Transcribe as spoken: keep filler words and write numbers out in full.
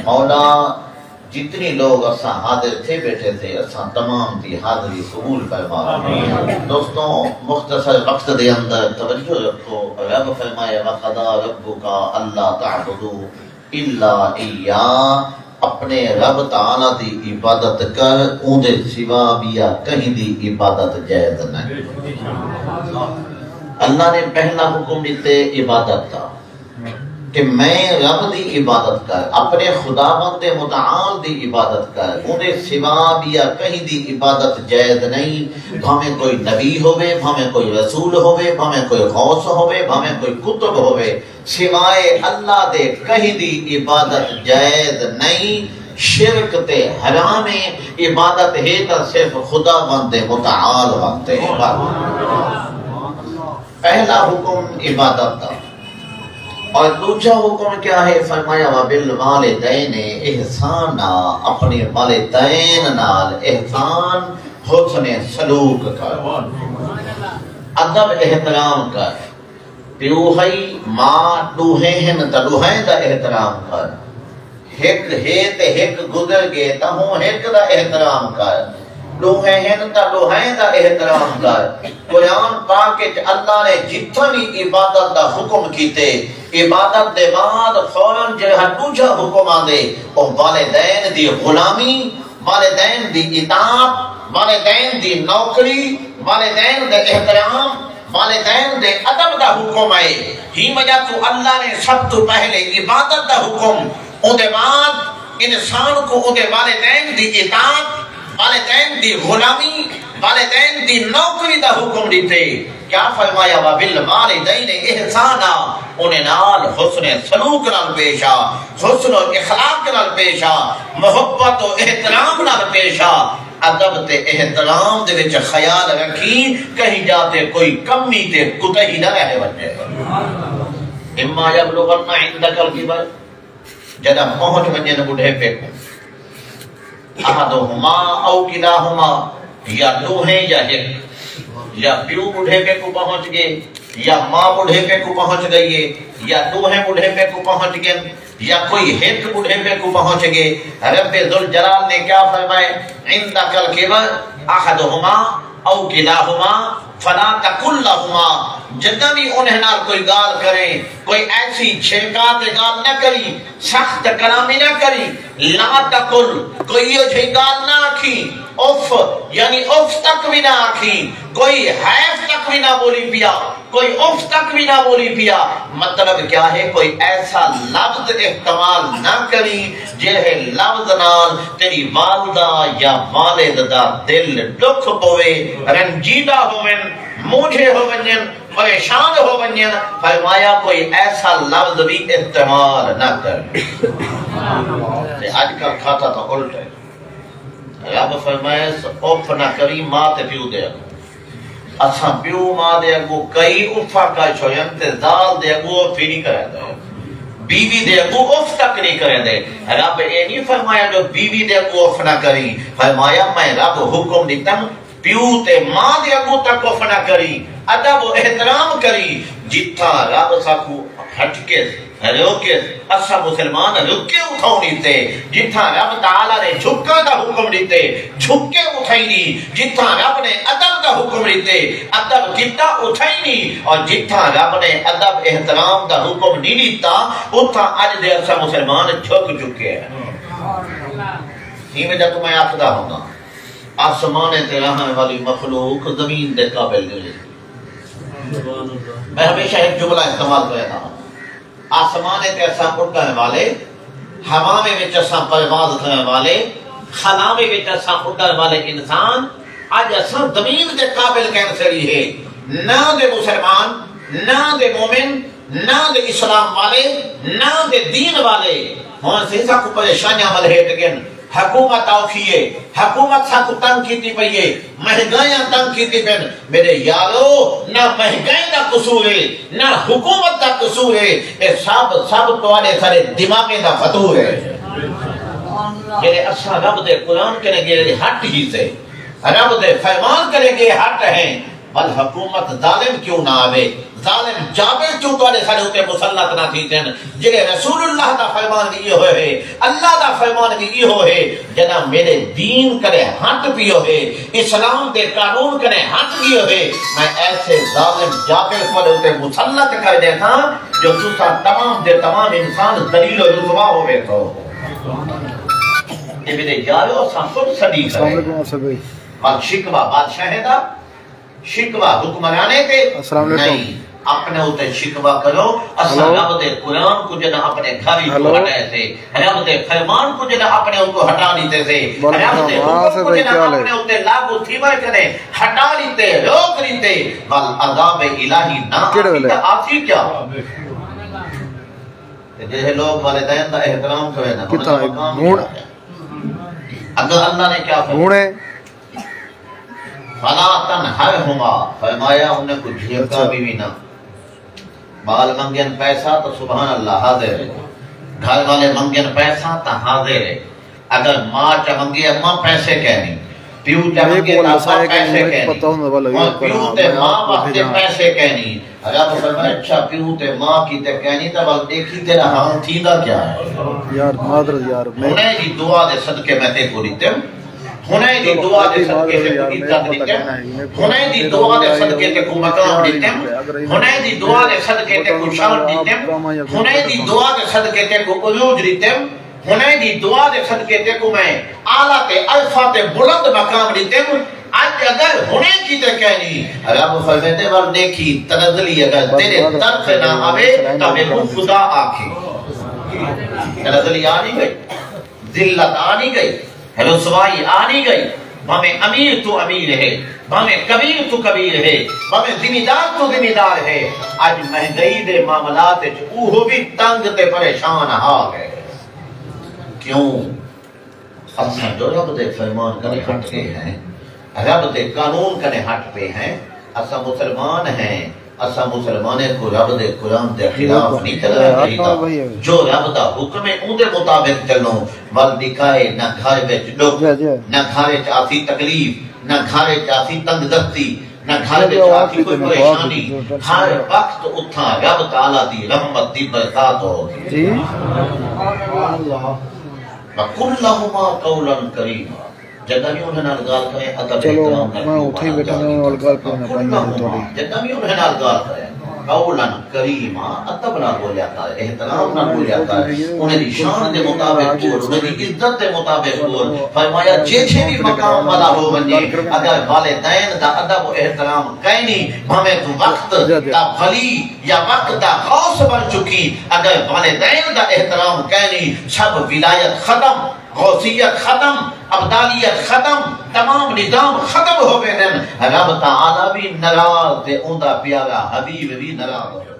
مولا، جتنی لوگ اساں حاضر تھے بیٹھے تھے، اساں تمام دی حاضری قبول فرما۔ آمین۔ دوستوں، مختصر وقت دے اندر توجہ رکھو۔ رب فرمایا، "وقضى ربك ألا تعبدوا إلا إياه"، اپنے رب تعالیٰ دی عبادت کر، اوندے سوا ٻیا کہیں دی عبادت جائز نہیں۔ اللہ نے پہلا حکم ݙتے عبادت دا، کہ میں رب دی عبادت کر، اپنے خداوند متعال دی عبادت کر، اوندے سوا ٻیا کہیں دی عبادت جائز نہیں، بھاویں کوئی نبی ہووے، بھاویں کوئی رسول ہووے، بھاویں کوئی غوث ہووے، بھاویں کوئی قطب ہووے، سوائے اللہ دے کہیں دی عبادت جائز نہیں، شرک تے حرام ہے، عبادت ہے تاں صرف خداوند متعال واسطے ہے۔ پہلا حکم عبادت دا۔ اور دوجھا حکم کیا ہے؟ فرمایا، "وبالوالدین احسانا"، اپنے والدین نال احسان، حسن سلوک کر، ادب احترام کر۔ پیو ہئی، ماں، ݙوہیں ہن تاں ݙوہیں دا احترام کر۔ ہک ہے تے ہک گزر ڳئے تاں ہوں ہک دا احترام کر۔ ݙوہیں ہن تاں ݙوہیں دا احترام کر۔ قرآن پاک اچ اللہ نے جتھاں وی عبادت دا حکم کیتے، عبادت دے بعد فوراً جیڑھا ݙوجھا حکم آندے، او والدین دی غلامی، والدین دی اطاعت، والدین دی نوکری، والدین دے احترام، والدین دے ادب دا حکم ہے۔ ہی وجہ توں اللہ نے سب توں پہلے عبادت دا حکم، اوندے بعد انسان کوں اوندے والدین دی اطاعت، والدین دی غلامی، والدین دی نوکری دا حکم ݙتے۔ کیا فرمایا؟ "وبالوالدین احسانا"، انہیں نال حسن سلوک نال پیش آ، حسن اخلاق نال پیش آ، محبت و احترام نال پیش آ۔ ادب تے احترام دے وچ خیال رکھیں، کہیں جا تے کوئی کمی تے کوتاہی نہ رہ ونڄے۔ "اما یبلغن عندک الکبر"، جݙاں پہنچ ونڄن ٻڈھیپے کوں، "احدہما او کلاہما"، یا ݙوہیں یا ہک، یا پیو ٻڈھیپے کوں پہنچ ڳئے، یا ماں ٻڈھیپے کوں پہنچ ڳئی ہے، یا ݙوہیں ٻڈھیپے کوں پہنچ ڳئن، یا کوئی ہک ٻڈھیپے کوں پہنچ ڳئے۔ رب ذوالجلال نے کیا فرمائے؟ "عندک الکبر احدہما او کلاہما فلا تقل لہما"، جݙاں وی انہیں نال کوئی ڳالھ کریں، کوئی ایسی چھڑکا تے ڳالھ نہ کریں، سخت کلامی نہ کریں، لا تقل، کوئی ایہو جہی ڳالھ نہ آکھیں، اف، یعنی اف تک وی نہ آکھیں، کوئی حیف تک وی نہ ٻولی پیا، کوئی اف تک وی نہ ٻولی پیا۔ مطلب کیا ہے؟ کوئی ایسا لفظ استعمال نہ کریں، جیڑھے لفظ نال تیݙی والدہ یا والد دا دل ݙکھ پوے، رنجیدہ ہوون، مونجھے ہو ونڄن، پریشان ہو ونڄن۔ فرمایا، کوئی ایسا لفظ وی استعمال نہ کریں۔ تے اڄ کل کھاتا تاں الٹ ہے۔ رب فرمائے، "اف نہ کریں ماں تے پیو دے اڳوں۔" اساں پیو ماں دے اڳوں کئی افاں کر چھوڑن تے ذال دے اڳوں اف ہی نہیں کریندے۔ بیوی دے اڳوں اف تک نہیں کریندے۔ رب اے نہیں فرمایا جو بیوی دے اڳوں اف نہ کریں۔ فرمایا، میں رب حکم ݙتم، پیو تے ماں دے اڳوں تاں اف نہ کریں، ادب و احترام کریں۔ جتھاں رب ساکوں ہٹکے، روکے، اساں مسلمان رکے اتھاؤں ݙتے۔ جتھاں رب تعالیٰ نے جھکݨ دا حکم ݙتے، جھک کے اتھائنی۔ جتھاں رب نے ادب دا حکم ݙتے، ادب کیتا، اتھائنی۔ اور جتھاں رب نے ادب احترام دا حکم نہیں ݙتا، اتھاں اڄ دے اساں مسلمان جھک چکے ہیں۔ ایں وجہ توں میں آکھدا ہوندا، آسمانیں تے رہݨ والی مخلوق زمین دے قابل نہیں رہی۔ میں ہمیشہ ایک جملہ استعمال کریندا ہاں، آسمانیں تے اساں اݙݨ والے، ہواویں وچ اساں پرواز کرݨ والے، خلاویں وچ اساں اݙݨ والے انسان، اڄ اساں زمین دے قابل کین سری ہے، نہ دے مسلمان، نہ دے مومن، نہ دے اسلام والے، نہ دے دین والے۔ ہݨ سئیں ساکوں پریشانیاں ول ہیٹ ڳن۔ حکومت اوکھی ہے، حکومت ساکوں تنگ کیتی پئی ہے، مہنگائیاں تنگ کیتی پن۔ میرے یارو، نہ مہنگائی دا قصور ہے، نہ حکومت دا قصور ہے، اے سب، سب تہاݙے سارے دماغیں دا فتور ہے۔ جیڑھے اساں رب دے قرآن کنے ڳئے ہٹ ہی سے، رب دے فرمان کنے ڳئے ہٹ ہیں، بھل حکومت ظالم کیوں نہ آوے، ظالم جابر کیوں تہاݙے ساݙے اتے مسلط نہ تھیسن؟ جیڑھے رسول اللہ دا فرمان وی ایہو ہے، اللہ دا فرمان وی ایہو ہے، جݙاں میݙے دین کنے ہٹ پیو ہے، اسلام دے قانون کنے ہٹ ڳیو ہے، میں ایسے ظالم جابر تہاݙے اتے مسلط کر ݙیساں جو تساں تمام دے تمام انسان ذلیل و رسوا ہوویسو۔ اے میݙے یارو، اساں خود سݙی السلام کرے۔ علیکم آصف بھائی۔ ول شکوہ بادشاہیں دا، شکوہ حکمرانے تے السلام علیکم۔ نہیں، اپنے اتے شکوہ کرو۔ اساں ہیلو۔ رب دے قرآن کوں جݙاں اپنے گھر وچوں ہیلو۔ ہٹائے سے، رب دے فرمان کوں جݙاں اپنے اتوں ہٹا ݙتے سے، وعلیکم رب دے السلام۔ ہاں، حکم کوں سر بھائی، جݙاں کیا حال ہے؟ اپنے اتے لاگو تھیوݨ کنے ہٹا ݙتے، روک ݙتے، ول عذاب الہی نہ کیڑھے آسی ویلے؟ تاں آسی کیا؟ تے جیڑھے لوگ والدین دا احترام کرے نا، انہاں کتھاں دا مقام ہن؟ کیا ہے؟ اڳاں اللہ نے کیا فرمایا؟ ہݨ ہے۔ فلا تنہرہما، فرمایا انہیں کوں جھڑکا اچھا۔ بھی، بھی نہ۔ ٻال منگن پیسہ تاں سبحان اللہ حاضر ہے۔ گھر والے منگن پیسہ تاں حاضر ہے۔ اگر ماء چا منگے، اماں پیسے کائنی، پیو چا میرے منگے کول تاں وسائے ابا کہ پیسے میرے کائنی۔ پتہ ہوندا والا ہݨ یہ پیو تے قرآن ماء آپ واسطے بھیجا۔ پیسے کائنی۔ اگر تساں آکھو اچھا پیو تے ماء کیتے کائنی تاں ول ݙیکھی تیݙا حال تھیندا کیا ہے؟ یار معذرت یار، میں ہݨے دی دعا دے صدقے میں تیکوں ݙتم۔ ہݨے دی دعا دے صدقے تیکوں عزت ݙتم۔ ہݨے دی دعا دے صدقے تیکوں مقام ݙتم۔ ہݨے دی دعا دے صدقے تیکوں شان ݙتم۔ ہݨے دی دعا دے صدقے تیکوں عروج ݙتم۔ ہݨے دی دعا دے صدقے تیکوں میں اعلیٰ تے ارفع تے بلند مقام ݙتم۔ اڄ اگر ہݨے کیتے کائنی، رب فرمیندے ول ݙیکھی، تنزلی اگر تیݙے در تے نہ آوے تاں میکوں خدا آکھیں۔ تنزلی آ نہیں ڳئی، ذلت آ نہیں ڳئی، رسوائی آ نہیں ڳئی۔ بھاویں امیر توں امیر ہے، بھاویں کبیر توں کبیر ہے، بھاویں ذمہ دار توں ذمہ دار ہے، اڄ مہنگائی دے معاملات وچ اوہو وی تنگ تے پریشان ہا ڳئے۔ کیوں؟ اساں جو رب دے فرمان کنے ہٹ ڳئے ہیں، رب دے قانون کنے ہٹ پئے ہیں، اساں مسلمان ہیں، اساں مسلمانیں کوں رب دے قرآن دے خلاف نہیں چلݨا چاہیدا۔ جو رب دا حکم ہے، اوندے مطابق چلوں۔ ول ݙکھائے نہ گھر وچ ݙکھ، نہ گھر وچ آسی تکلیف، نہ گھر وچ آسی تنگ دستی، نہ گھر وچ آسی کوئی پریشانی۔ ہر وقت اتھاں رب تعالیٰ دی رحمت دی برسات ہو ڳئی۔ جی۔ وقل لهما قولا كريما۔ جݙاں وی انہاں نال ڳالھ کریں، ادب چلو، احترام نال میں اتھے ہی ٻیٹھا، میں انہاں نال ڳالھ کرݨ پائی ہے تہاݙی۔ جݙاں وی انہاں نال ڳالھ کریں، قولا کریما، ادب نال ٻولیا کر، احترام نال ٻولیا کر، انہاں دی شان دے مطابق ٻول، انہاں دی عزت دے مطابق ٻول۔ فرمایا، جیجھے وی مقام والا ہو ونڄے، اگر والدین دا ادب و احترام کائنی، بھاویں توں وقت دا ولی یا وقت دا غوث بݨ چکیں، اگر والدین دا احترام کائنی، سب ولایت ختم، غوثیت ختم، ابدالیت ختم، تمام نظام ختم ہو ویندن۔ رب تعالیٰ وی ناراض تے اوندا پیارا حبیب وی ناراض ہو ویندے۔